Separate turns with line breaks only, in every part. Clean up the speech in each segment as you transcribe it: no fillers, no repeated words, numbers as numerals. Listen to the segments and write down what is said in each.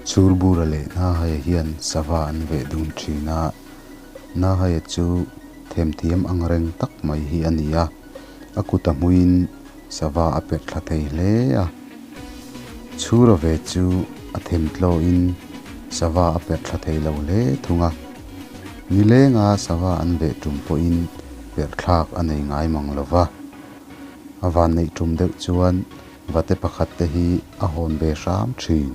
Chhurbura leh Nahaia hian sava an veh dun thin a, Nahaia chu themthiam ang reng tak mai hi a ni a, a kut a hmuin sava a perh thla thei hle a. Chhura ve chu a themtlawin sava a perh thla thei lo hle thung a, nilenga sava an veh tum pawhin perh thlak a nei ngai mang lo va. A vanneih tum deuh chuan vate pakhat te hi a hawn ve hram thin.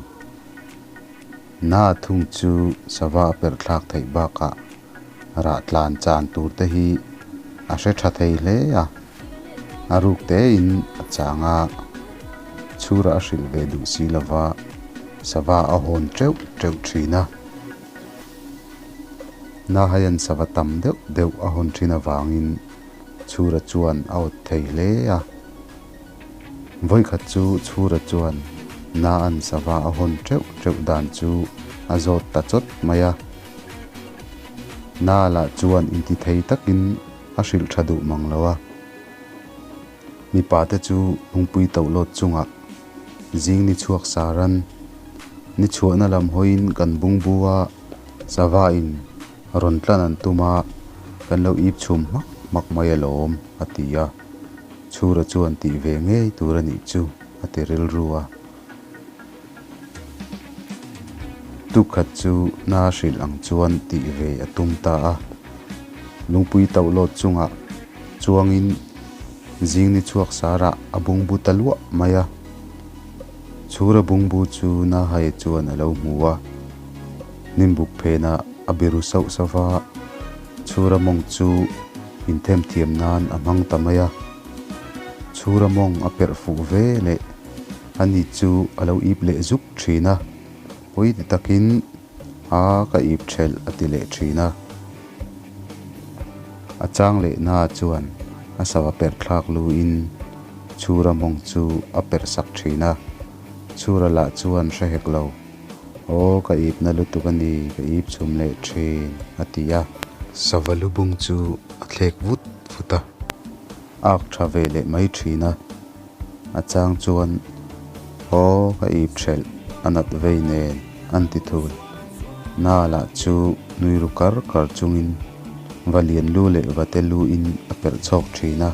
Na thung chu sava a perh thlak theih bakah rah tlan chan tur te hi a hre tha thei hle a, a ruk tein a chang a, chhura a hrilh ve duh si lova sava a hawn teuh teuh thin a. Na hian sava tam deuh deuh a hawn thin avangin Chhura chuan a awt thei hle a. Vawikhat chu Chhura chuan Naan sava a hawn teuh teuh dan chu a zawt ta chawt mai a. Na lah chuan inti thei takin a hrilh tha duh mang lo a. Mipa te chu lungpui tohlawt chungah zing ni chhuak saran ni chhuahna lam hawiin kan bungbu a, sava in Rawn tlan an tum a, kan lo ip chhum hmak hmak mai alawm, a ti a. Chhura chuan tih ve ngei tur a nih chu, a ti rilru a. Tukhat chu na hrilh ang chuan tih ve a tum ta a. Lungpui tohlawt chungah chuangin zing ni chhuak sarah a bungbu ta luah mai a. Chhura bungbu chu Nahai chuan a lo hmu a. Hnimbuk phenah a biru sauh sauh va, Chhura mawng chu inthemthiam nan a hmang ta mai a. Chhura mawng a perh fuh ve leh ani chu a lo ip leh zuk thin a, pawi ti takin a ka ip thelh a ti leh thin a. A chang leh na chuan a sava perh thlak luin Chhura mawng chu a perh sak thin a, Chhura lah chuan hre hek lo. Aw, ka ipna lutuk a ni, ka ip chhum leh thin, a ti a. Sava lubung chu a thlek vut vut a, ak tha ve leh mai thin a. A chang chuan, Aw, ka ip thelh, a nat vei nen, an ti thul. Na lah chu nui ru kar kar chungin va lian lu leh va te lu in a perh chhawk thin a.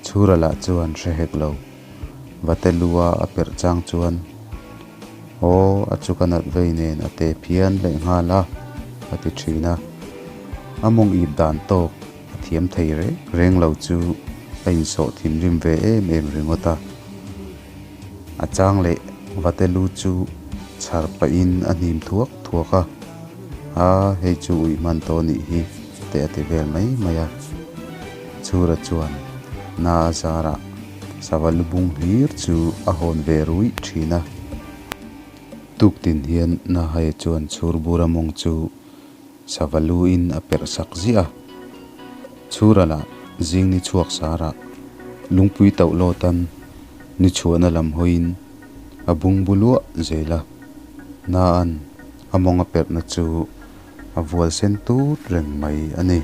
Chhura lah chuan hre hek lo. Vate lua a perh chang chuan, Aw, a chu ka nat vei nen a te phian leh nghal a, a ti thin a. A mawng ip dan tawk a thiam thei reng reng lo chu a insawh thinrim ve em em ringawt a. A chang leh vate lu chu chhar pahin a hnim thuak thuak a, A, hei chu uih hman tawh nih hi, te a ti vel mai mai a. Chhura chuan na a zarah Sava lubung hlir chu a hawn ve ruih thin a. Tuktin hian Nahai chuan chhurbura mawng chu sava luin a perh sak ziah a. Chhura lah zing ni chhuak sarah lungpui tauh lawtan ni chhuahna lam hawiin a bungbu luah zel a. Naan a mawng a perhna chu a vual sen tut reng mai a ni.